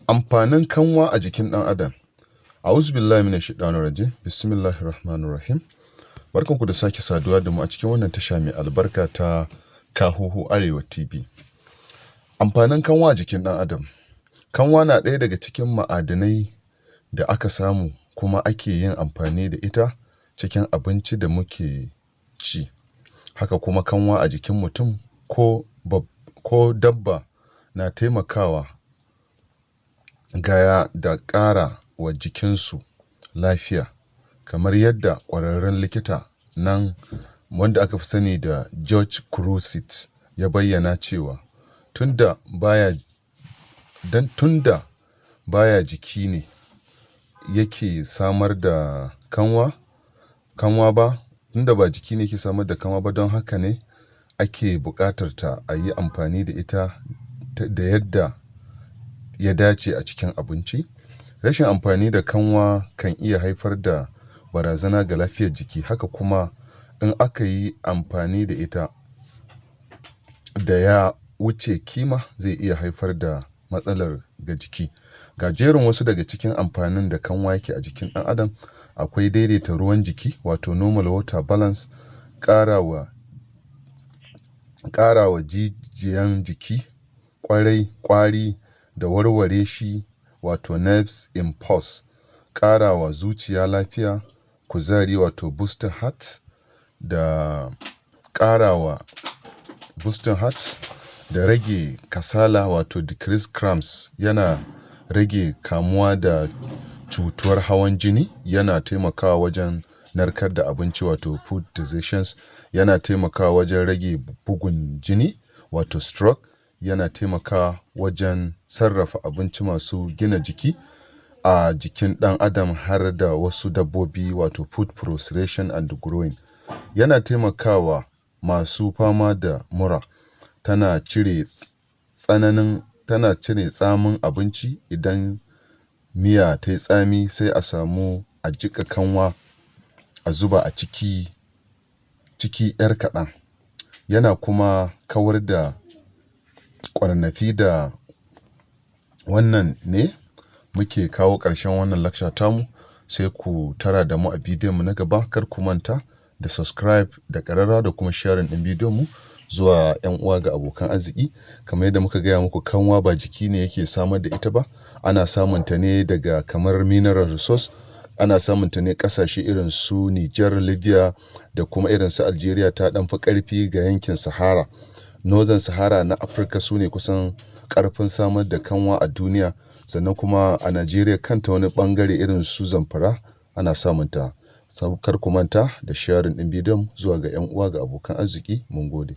Amfanin kanwa a jikin ɗan adam. A'uzubillahi minash shaitanir rajim. Bismillahir rahmanir rahim. Barkanku da sake saduwa da mu a cikin wannan tasha mai albarka ta Kahuhu Arewa TV. Amfanin kanwa a jikin ɗan adam. Kanwa na ɗaya daga cikin ma'adanai da aka samu kuma ake yin amfani da ita cikin abinci da muke ci. Haka kuma kanwa a jikin mutum ko dabba na taimakawa gaya da ƙara wa jikinsu lafiya, kamar yadda ƙwararrun likita nan wanda aka fi sani da George Crusit ya bayyana cewa tunda baya jiki ne yake samar da kanwa ba, tunda ba jiki ne yake samar da kanwa ba, don haka ne ake buƙatar ta a yi amfani da ita da yadda ya dace a cikin abinci. Rashin amfani da kanwa kan iya haifar da barazana ga lafiyar jiki. Haka kuma in aka yi amfani da ita da ya wuce kima, zai iya haifar da matsalar ga jiki. Ga jerin wasu daga cikin amfanin da kanwa yake a jikin ɗan adam. Akwai daidaita ruwan jiki, wato normal water balance, ƙarawa jijiyan jiki ƙwarai ƙwari da warware shi, wato nerves impulse, ƙarawa zuciya lafiya, kuzari, wato boosting heart, da ƙarawa boosting heart da rage kasala, wato decrease cramps, yana rage kamuwa da cutuwar hawan jini, yana taimakawa wajen narkar da abinci, wato food digestions, yana taimakawa wajen rage bugun jini, wato stroke, yana taimakawa wajen sarrafa abinci masu gina jiki a jikin ɗan adam har da wasu dabbobi, wato food processing and growing, yana taimakawa masu fama da mura, tana cire tsamin abinci. Idan miya tayi tsami, sai a samu a jiƙa kanwa a zuba a ciki ‘yar kaɗan. Yana kuma kawar da ƙwarnafi. Da wannan ne muke kawo ƙarshen wannan lecture tamu. Sai ku tara da mu a bidiyon mu na gaba. Kar ku manta da subscribe da ƙararrawa da kuma sharing ɗin bidiyon mu zuwa ‘yan uwa ga abokan arziki. Kamar yadda muka gaya muku, kanwa ba jiki ne yake samar da ita ba, ana samun ta ne daga kamar mineral resource. Ana samun ta ne ƙasashe irin su Niger, Libya da kuma irin su Algeria. Ta ɗan fi ƙarfi ga yankin Sahara, Northern Sahara na Afirka. Su ne kusan ƙarfin samar da kanwa a duniya. Sannan kuma a Najeriya kanta, wani ɓangare irin su Zamfara, ana samun ta. Kar ku manta da sharing ɗin bidiyon zuwa ga ‘yan uwa ga abokan arziki. Mun gode.